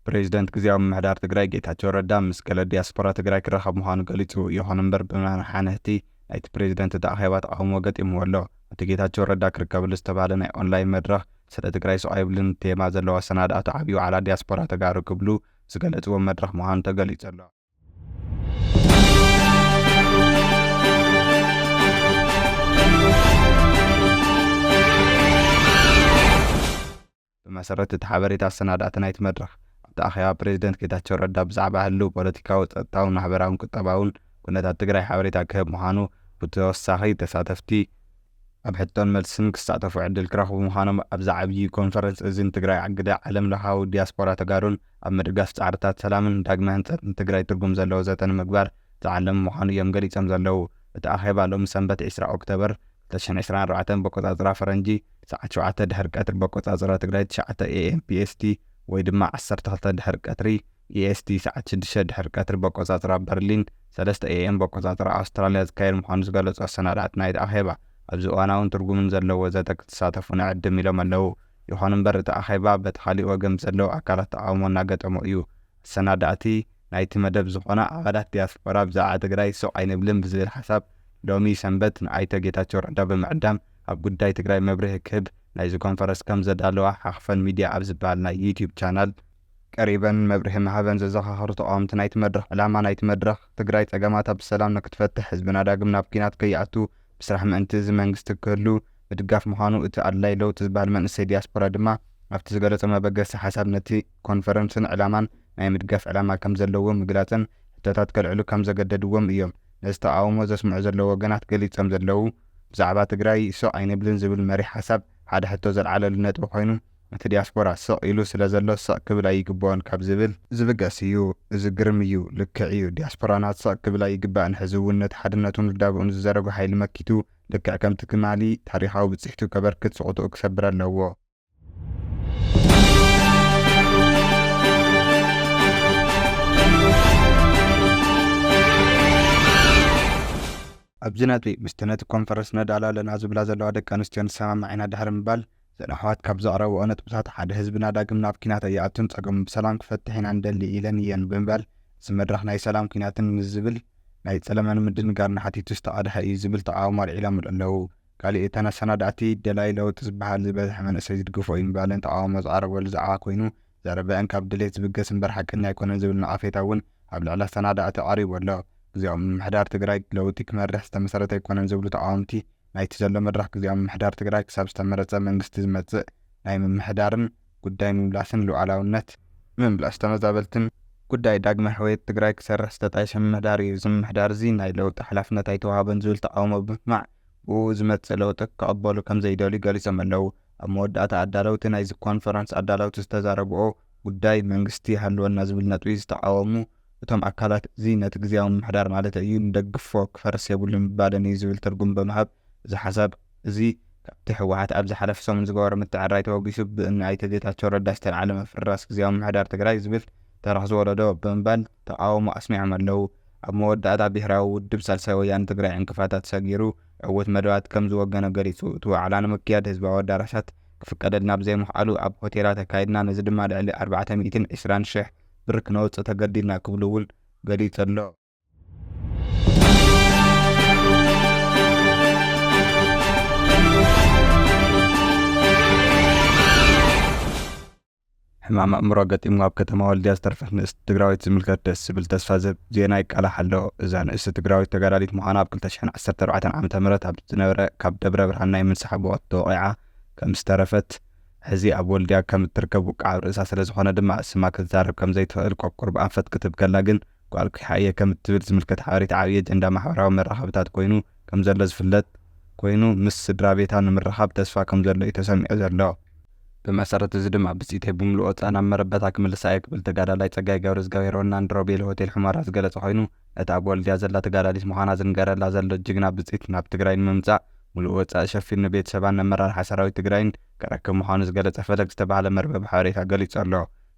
ፕሬዚደንት ግዜያዊ ምምሕዳር ትግራይ ጌታቸው ረዳ ምስ ገለ ዲያስፖራ ትግራይ ክራኸብ ምዃኑ ገሊጹ። ይኹን እምበር፣ ብመራሕቲ ናይቲ ፕሬዚደንት እቲ ኣኼባ ተቓውሞ ገጢምዎ ኣሎ። እቲ ጌታቸው ረዳ ክርከበሉ ዝተባህለ ናይ ኦንላይን መድረኽ፣ ስለ ትግራይ ስቕ ኣይብልን ቴማ ዘለዎ ኣሰናድኣቱ ዓብዪ ዋዕላ ዲያስፖራ ተጋሩ ክብሉ ዝገለጽዎ መድረኽ ምዃኑ ተገሊጹ ኣሎ። ብመሰረት እቲ ሓበሬታ፣ ኣሰናዳእቲ ናይቲ መድረኽ ኣብቲ ኣኼባ ፕሬዚደንት ጌታቸው ረዳ ብዛዕባ ህልው ፖለቲካዊ፣ ጸጥታውን ማሕበራውን ቁጠባውን ኩነታት ትግራይ ሓበሬታ ክህብ ምዃኑ፣ ብተወሳኺ ተሳተፍቲ ኣብ ሕቶን መልስን ክሳተፉ ዕድል ክረኽቡ ምዃኖም፣ ኣብዚ ዓብዪ ኮንፈረንስ እዚ ንትግራይ ኣግደ ዓለም ለኻዊ ዲያስፖራ ተጋሩን ኣብ ምድጋፍ ጻዕርታት ሰላምን ዳግመ ህንጸትን ትግራይ ትርጉም ዘለዎ ዘተ ንምግባር ዝዓለመ ምዃኑ እዮም ገሊጾም ዘለዉ። እቲ ኣኼባ ሎሚ ሰንበት ዕስራ ኦክቶበር ክልተ ሽሕን ዕስራን ኣርባዕተን በቆጻጽራ ፈረንጂ ሰዓት ሸውዓተ ድሕሪ ቀትሪ፣ በቆጻጽራ ትግራይ ትሽዓተ ኤ ኤም ፒ ኤስ ቲ ወይ ድማ ዓሰርተ ክልተ ድሕሪ ቀትሪ ኢ ኤስ ቲ፣ ሰዓት ሽዱሽተ ድሕሪ ቀትሪ በቆጻጽራ በርሊን፣ ሰለስተ ኤ ኤም በቆጻጽራ ኣውስትራልያ ዝካየድ ምዃኑ ዝገለጹ ኣሰናዳእቲ ናይቲ ኣኼባ፣ ኣብዚ እዋናውን ትርጉምን ዘለዎ ዘተ ክትሳተፉ ንዕድም ኢሎም ኣለዉ። ይኹን እምበር፣ እቲ ኣኼባ በቲ ካሊእ ወገን ብዘለዉ ኣካላት ተቓውሞ እናገጠሞ እዩ። ኣሰናዳእቲ ናይቲ መደብ ዝኾና ኣባላት ዲያስፖራ ብዛዕባ ትግራይ ስቕ ኣይንብልን ብዝብል ሓሳብ፣ ሎሚ ሰንበት ንኣይተ ጌታቸው ረዳ ብምዕዳም፣ ኣብ ጉዳይ ትግራይ መብርሂ ክህብ ናይዚ ኮንፈረንስ ከም ዘዳለዋ ሓኽፈን ሚድያ ኣብ ዝበሃል ናይ ዩትዩብ ቻናል ቀሪበን መብርሂ ምሃበን ዘዘኻኸሩ ተቓወምቲ ናይቲ መድረኽ፣ ዕላማ ናይቲ መድረኽ ትግራይ ጸገማታ ብሰላም ንክትፈትሕ፣ ህዝብና ዳግም ናብ ኲናት ከይኣቱ ብስራሕ ምእንቲ እዚ መንግስቲ ክህሉ ምድጋፍ ምዃኑ፣ እቲ ኣድላይ ለውጢ ዝበሃል መንእሰይ ዲያስፖራ ድማ ኣብቲ ዝገለጾ መበገሲ ሓሳብ ነቲ ኮንፈረንስን ዕላማን ናይ ምድጋፍ ዕላማ ከም ዘለዎ ምግላጽን ሕቶታት ከልዕሉ ከም ዘገደድዎም እዮም። ነዚ ተቓውሞ ዘስምዑ ዘለዉ ወገናት ገሊጾም ዘለዉ፣ ብዛዕባ ትግራይ ስቕ ኣይንብልን ዝብል መሪሕ ሓሳብ ሓደ ሕቶ ዘልዓለሉ ነጥቢ ኮይኑ፣ እቲ ዲያስፖራ ስቕ ኢሉ ስለ ዘሎ ስቕ ክብል ኣይግብኦን ካብ ዝብል ዝብገስ እዩ። እዚ ግርም እዩ፣ ልክዕ እዩ። ዲያስፖራና ስቕ ክብል ኣይግባእን። ሕዚ እውን ነቲ ሓድነቱን ውዳበኡን ዝዘረጉ ሓይሊ መኪቱ፣ ልክዕ ከምቲ ትማሊ ታሪኻዊ ብጽሕቱ ከበርክት ስቕትኡ ክሰብር ኣለዎ። ኣብዚ ነጥቢ፣ ምስቲ ነቲ ኮንፈረንስ ነዳሉ ኣለና ዝብላ ዘለዋ ደቂ ኣንስትዮ ንሰማማዕ ኢና ድሕሪ ምባል፣ እዘን ኣሕዋት ካብ ዘቕረብኦ ነጥብታት ሓደ፣ ህዝብና ዳግም ናብ ኲናት ኣይኣቱን፣ ጸገሙ ብሰላም ክፈትሕ ኢና ንደሊ ኢለን እየን ብምባል፣ እዚ መድረኽ ናይ ሰላም ኲናትን ንዝብል ናይ ጸለመን ምድንጋርን ሓቲቱ ዝተቓድሐ እዩ ዝብል ተቓውሞ ኣልዒሎምሉ ኣለዉ። ካሊእ እተን ኣሰናዳእቲ፣ ደላይ ለውጢ ዝበሃል ዝበዝሐ መንእሰይ ዝድግፎ እዩ ምባለን ተቓውሞ ዝቐረበሉ ዛዕባ ኮይኑ፣ ዘረበአን ካብ ድሌት ዝብገስ እምበር ሓቀኛ ኣይኮነን ዝብል ነቐፌታ እውን ኣብ ልዕሊ ኣሰናዳእቲ ቀሪቡ ኣሎ። ግዜያዊ ምምሕዳር ትግራይ ለውጢ ክመርሕ ዝተመሰረተ ኣይኮነን ዝብሉ ተቓወምቲ፣ ናይቲ ዘሎ መድረኽ ግዜያዊ ምምሕዳር ትግራይ ክሳብ ዝተመረጸ መንግስቲ ዝመጽእ ናይ ምምሕዳርን ጉዳይ ምምላስን ሉዓላውነት ምምላስ ተመዛበልትን ጉዳይ ዳግመ ሕውየት ትግራይ ክሰርሕ ዝተጣየሸ ምምሕዳር እዩ። እዚ ምምሕዳር እዚ ናይ ለውጢ ሓላፍነት ኣይተዋህቦን ዝብል ተቓውሞ ብምስማዕ፣ ብኡ ዝመጽእ ለውጢ ክቕበሉ ከም ዘይደልዩ ገሊጾም ኣለዉ። ኣብ መወዳእታ ኣዳለውቲ ናይዚ ኮንፈረንስ ኣዳለውቲ ዝተዛረብኦ ጉዳይ መንግስቲ ይሃልወና ዝብል ነጥቢ ዝተቓወሙ እቶም ኣካላት፣ እዚ ነቲ ግዜያዊ ምምሕዳር ማለት እዩ፣ ንደግፎ፣ ክፈርስ የብሉን ምባለን እዩ ዝብል ትርጉም ብምሃብ፣ እዚ ሓሳብ እዚ ካብቲ ህወሓት ኣብ ዝሓለፈ ሰሙን ዝገበሮ ምትዕርራይ ተበጊሱ ብእኒ ኣይተ ጌታቸው ረዳ ዝተልዓለ ምፍርራስ ግዜያዊ ምምሕዳር ትግራይ ዝብል ተረኽ ዝወለዶ ብምባል ተቓውሞ ኣስሚዖም ኣለዉ። ኣብ መወዳእታ ብሄራዊ ውድብ ሳልሳይ ወያነ ትግራይ ዕንቅፋታት ሰጊሩ ዕዉት መደባት ከም ዝወገነ ገሊጹ። እቲ ዋዕላ ንምክያድ ህዝባዊ ኣዳራሻት ክፍቀደልና ብዘይምኽኣሉ ኣብ ሆቴላት ኣካይድና፣ ነዚ ድማ ልዕሊ ኣርባዕተ ሚእትን ዕስራን ሽሕ ብር ክነውጽእ ተገዲድና ክብሉ እውን ገሊጹ ኣሎ። ሕማም ኣእምሮ ገጢምዎ ኣብ ከተማ ወልድያ ዝተረፈት ንእስቲ ትግራዊት ዝምልከት ደስ ዝብል ተስፋ ዝህብ ዜና ይቃላሕ ኣሎ። እዛ ንእስቲ ትግራዊት ተጋዳሊት ምዃና ኣብ ክልተ ሽሕን ዓሰርተ ኣርባዕተን ዓመተ ምህረት ኣብ ዝነበረ ካብ ደብረ ብርሃን ናይ ምንሳሕ ብቖት ተወቒዓ ከም ዝተረፈት፣ ሕዚ ኣብ ወልድያ ከም እትርከብ ውቃዕ ኣብ ርእሳ ስለ ዝኾነ ድማ ስማ ክትዛረብ ከም ዘይትኽእል ቆቁር ብኣንፈት ክትብ ከላ ግን ጓል ኲሓ እየ ከም እትብል ዝምልከት ሓበሬታ ዓብዪ ኣጀንዳ ማሕበራዊ መራኸብታት ኮይኑ ከም ዘሎ ዝፍለጥ ኮይኑ፣ ምስ ስድራ ቤታ ንምርኻብ ተስፋ ከም ዘሎ እዩ ተሰሚዑ ዘሎ። ብመሰረት እዚ ድማ፣ ብጽኢተይ ብምሉእ ወጻእ ናብ መረበታ ክምልሳ እየ ክብል ተጋዳላይ ጸጋይ ገብረዝጋቤር ወናኒ ሮቤል ሆቴል ሑመራ ዝገለጸ ኮይኑ፣ ነታ ኣብ ወልድያ ዘላ ተጋዳሊት ምዃና ዝንገረላ ዘሎ ጅግና ብጽኢት ናብ ትግራይ ንምምጻእ፣ ምሉእ ወጻኢ ሸፊኑ ንቤተሰባን ነመራርሓ ሰራዊት ትግራይን ከረክብ ምዃኑ ዝገለጸ ፈለግ ዝተባህለ መርበብ ሓበሬታ ገሊጹ ኣሎ።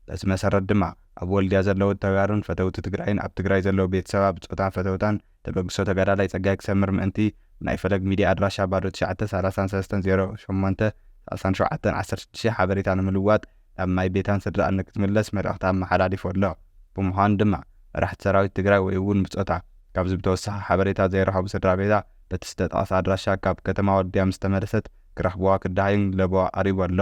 በዚ መሰረት ድማ፣ ኣብ ወልድያ ዘለዉ ተጋሩን ፈተውቲ ትግራይን፣ ኣብ ትግራይ ዘለዉ ቤተሰባ፣ ብጾታን ፈተውታን፣ ተበግሶ ተጋዳላይ ጸጋይ ክሰምር ምእንቲ፣ ናይ ፈለግ ሚድያ ኣድራሻ ባዶ ትሽዓተ፣ ሰላሳን ሰለስተን፣ ዜሮ ሸሞንተ፣ ሰላሳን ሸውዓተን፣ ዓሰርተ ሽዱሽተ ሓበሬታ ንምልዋጥ ናብ ማይ ቤታን ስድራኣን ንክትምለስ መልእኽቲ ኣመሓላሊፉ ኣሎ። ብምዃኑ ድማ መራሕቲ ሰራዊት ትግራይ ወይ እውን ብጾታ ካብዚ ብተወሳኺ ሓበሬታ ዘይረኸቡ ስድራ ቤታ በቲ ዝተጠቕሰ ኣድራሻ ካብ ከተማ ወልድያ ምስ ተመለሰት ክረኽብዋ ክደሃዩን ለበዋ ቀሪቡ ኣሎ።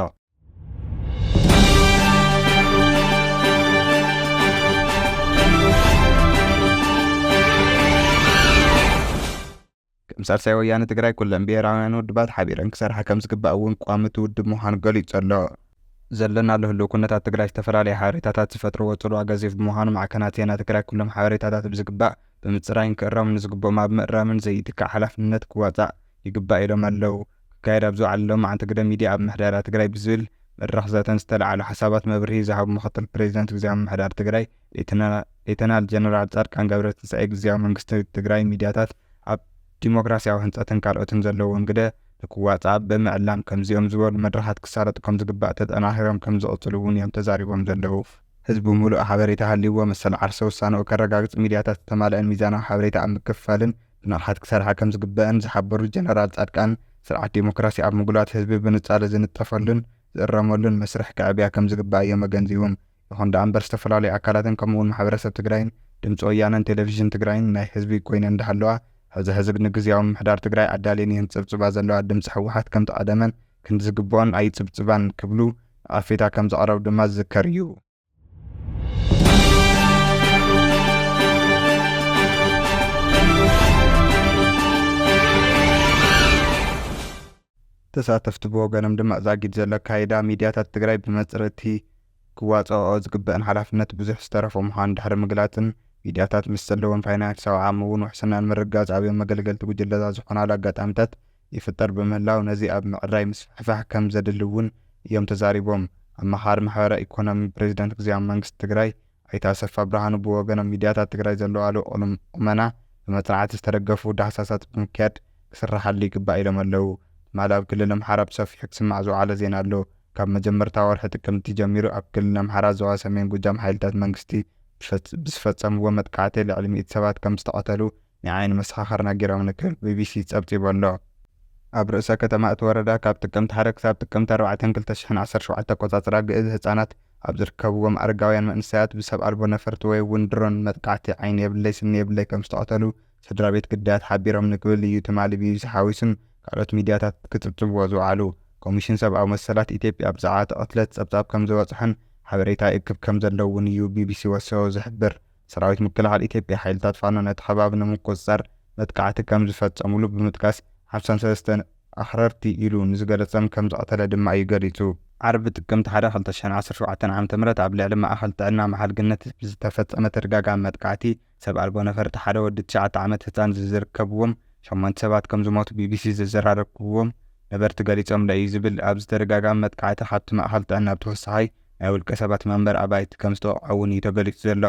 ከም ሳልሳይ ወያነ ትግራይ ኩለን ብሄራውያን ውድባት ሓቢረን ክሰርሓ ከም ዝግባእ እውን ቋሚ እቲ ውድብ ምዃኑ ገሊጹ ኣሎ። ዘለናሉ ህልው ኩነታት ትግራይ ዝተፈላለዩ ሓበሬታታት ዝፈጥርዎ ጽልዋ ገዚፍ ብምዃኑ ማዕከናት ዜና ትግራይ ኩሎም ሓበሬታታት ብዝግባእ ብምጽራይን ክእረሙ ንዝግብኦም ኣብ ምእራምን ዘይትካእ ሓላፍነት ክዋጻእ ይግባእ ኢሎም ኣለዉ። ክካየድ ኣብ ዝወዓለ ሎማዓንቲ ግደ ሚድያ ኣብ ምሕደራ ትግራይ ብዝብል መድረኽ ዘተን ዝተለዓሉ ሓሳባት መብርሂ ዝሃቡ ምክትል ፕሬዚደንት ግዝያዊ ምምሕዳር ትግራይ ሌተና-፣ ሌተናል ጀነራል ጻድቃን ገብረትንሳኤ ግዝያዊ መንግስቲ ትግራይ ሚድያታት ኣብ ዲሞክራሲያዊ ህንጸትን ካልኦትን ዘለዎም ግደ ንክዋጻእ ብምዕላም ከምዚኦም ዝበሉ መድረኻት ክሳለጡ ከም ዝግባእ ተጠናኺሮም ከም ዝቕጽሉ እውን እዮም ተዛሪቦም ዘለዉ። ህዝቢ ሙሉእ ሓበሬታ ሃልይዎ መሰል ዓርሰ ውሳነኡ ከረጋግጽ ሚድያታት ዝተማልአን ሚዛናዊ ሓበሬታ ኣብ ምክፍፋልን ብንቕሓት ክሰርሓ ከም ዝግበአን ዝሓበሩ ጀነራል ጻድቃን፣ ስርዓት ዲሞክራሲ ኣብ ምጉላት ህዝቢ ብንጻለ ዝንጠፈሉን ዝእረመሉን መስርሕ ከዕብያ ከም ዝግባእ እዮም ኣገንዚቦም። ይኹን ደኣ እምበር ዝተፈላለዩ ኣካላትን ከምኡ እውን ማሕበረሰብ ትግራይን ድምፂ ወያነን ቴሌቪዥን ትግራይን ናይ ህዝቢ ኮይነን እንዳሃለዋ ሕዚ ሕዚ ንግዝያዊ ምምሕዳር ትግራይ ኣዳልየን እየን ዝፅብፅባ ዘለዋ። ድምፂ ህወሓት ከምቲ ቀደመን ክንዲ ዝግብኦን ኣይፅብፅባን ክብሉ ነቐፌታ ከም ዘቕረቡ ድማ ዝዝከር እዩ። ተሳተፍቲ ብወገኖም ድማ ዛጊድ ዘሎ ኣካይዳ ሚድያታት ትግራይ ብመፅረቲ ክዋፅኦ ዝግበአን ሓላፍነት ብዙሕ ዝተረፎ ምዃኑ ድሕሪ ምግላፅን ሚድያታት ምስ ዘለዎም ፋይናንሳዊ ዓቕሚ እውን ውሕስናን ምርግጋፅ ኣብዮም መገልገልቲ ጉጅለታት ዝኾናሉ ኣጋጣሚታት ይፍጠር ብምህላው ነዚ ኣብ ምዕራይ ምስፍሕፋሕ ከም ዘድሊ እውን እዮም ተዛሪቦም። ኣማኻሪ ማሕበራዊ ኢኮኖሚ ፕሬዚዳንት ግዝያዊ መንግስቲ ትግራይ ኣይተ ኣሰፋ ብርሃኑ ብወገኖም ሚድያታት ትግራይ ዘለዋሉ ቁልም-፣ ቁመና ብመፅናዕቲ ዝተደገፉ ዳህሳሳት ብምክያድ ክስራሓሉ ይግባእ ኢሎም ኣለዉ። ትማሊ ኣብ ክልል ኣምሓራ ብሰፊሑ ክስማዕ ዝወዓለ ዜና ኣሎ። ካብ መጀመርታ ወርሒ ጥቅምቲ ጀሚሩ ኣብ ክልል ኣምሓራ ዞባ ሰሜን ጎጃም ሓይልታት መንግስቲ ብፈጽ-፣ ብዝፈጸምዎ መጥቃዕቲ ልዕሊ ሚእቲ ሰባት ከም ዝተቐተሉ ናይ ዓይኒ መሰኻኽር ነጊሮም ንክብል ቢቢሲ ጸብጺቡ ኣሎ። ኣብ ርእሰ ከተማ እቲ ወረዳ ካብ ጥቅምቲ ሓደ ክሳብ ጥቅምቲ ኣርባዕተ ክልተ ሽሕን ዓሰርተ ሸውዓተ ኣቆጻጽራ ግእዝ ህጻናት ኣብ ዝርከብዎም ኣረጋውያን መንእሰያት ብሰብ ኣልቦ ነፈርቲ ወይ እውን ድሮን መጥቃዕቲ ዓይኒ የብለይ ስኒ የብለይ ከም ዝተቐተሉ ስድራ ቤት ግዳያት ሓቢሮም ንክብል እዩ ትማሊ ቢቢሲ ሓዊሱን ካልኦት ሚድያታት ክጽብጽብዎ ዝወዓሉ። ኮሚሽን ሰብኣዊ መሰላት ኢትዮጵያ ብዛዕባ እቲ ቅትለት ጸብጻብ ከም ዝበጽሖን ሓበሬታ ይእክብ ከም ዘሎ እውን እዩ ቢቢሲ ወሲኹ ዝሕብር። ሰራዊት ምክልኻል ኢትዮጵያ ሓይልታት ፋኖ ነቲ ከባቢ ንምቁጽጻር መጥቃዕቲ ከም ዝፈጸሙሉ ብምጥቃስ ሓምሳን ሰለስተን ኣኽረርቲ ኢሉ ንዝገለጸም ከም ዝቐተለ ድማ እዩ ገሊጹ። ዓርቢ ጥቅምቲ ሓደ ክልተ ሽሕን ዓሰርተ ሸውዓተን ዓመተ ምህረት ኣብ ልዕሊ ማእኸል ጥዕና መሓልግነት ብዝተፈጸመ ተደጋጋሚ መጥቃዕቲ ሰብ ኣልቦ ነፈርቲ ሓደ ወዲ ትሽዓተ ዓመት ህጻን ዝርከብዎም ሸሞንተ ሰባት ከም ዝሞቱ ቢቢሲ ዘዘራረብዎም ነበርቲ ገሊጾምለ እዩ ዝብል ኣብዚ ተደጋጋሚ መጥቃዕቲ ካብቲ ማእኸል ጥዕና ብተወሳኺ ናይ ውልቀ ሰባት መንበሪ ኣባይቲ ከም ዝተወቕዐ እውን እዩ ተገሊጹ ዘሎ።